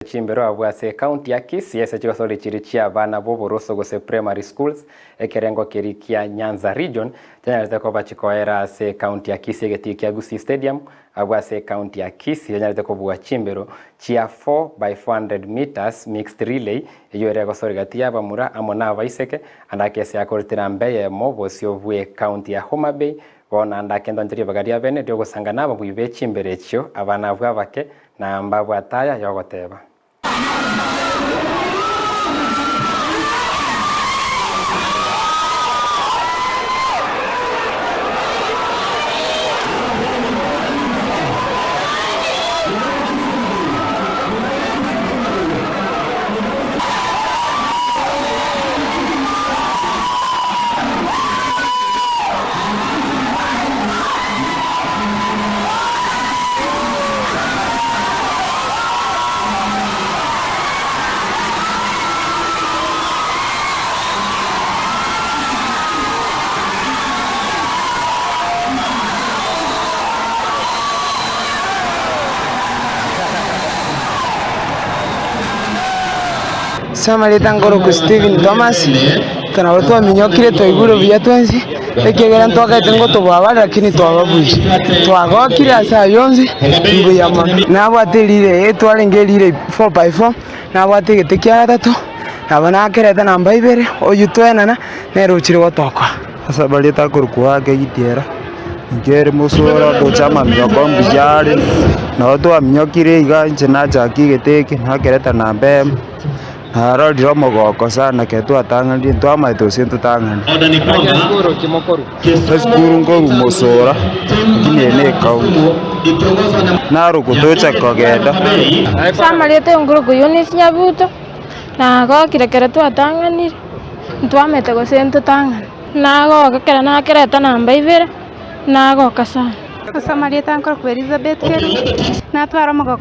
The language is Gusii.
Chimbero abwo ase ecounty ya Kisii ase chigosori chiria chia abana b'oboroso gose primary schools ekerengo keria kia Nyanza region chianyarete koba chikoera ase ecounty ya Kisii egetii kia Gusii Stadium abwo ase ecounty ya Kisii yanyarete kobua chimbero chia 4×400 metres mixed relay eyio ere egosori gati ya abamura amo na abaiseke ande ake ase akorutera namba eyemo bosio bwe ecounty ya Homa Bay bono ande ake ndonche ribaga ria bene riogosanga na ababui be chimbero echio abana abwo abake Na mbabwate aya y'ogoteeba. Ase amarieta nkorokwa Stephen Thomas, ekero nabo twaminyokire twaigure buya twensi. Ekiagera ntwakaete ngotoboa bare, lakini twababuire. Twagokire ase ayio onsi, mbuya mono. Nabwate erire eye twarenge erire 4 by 4, nabwate egete kia gatato, nabo nakerete namba ibere, oyio twenana, nere ochire gotokoa. Ase amarieta akorokwa ake gitiera, inche ere mosoro ndoche amaminyoko mbuya are, nabo twaminyokire iga inche nachakia egete eke, nakereta namba emo. Narorire omogoko sana ekero twatang'anire, ntwamaete gose ntotang'ane. Esukuru nkorwa mosora, lakini eye ne ecounty. Narokwo tocha kogenda. Ase amarieta enkuruku Eunice Nyabuto, nagokire ekero twatang'anire, ntwamaete gose ntotang'ane. Nagoka ekero nakereta namba ibere, nagoka sana. Ase amarieta nkorokwa Elizabeth Kerubo, natwara omogoko.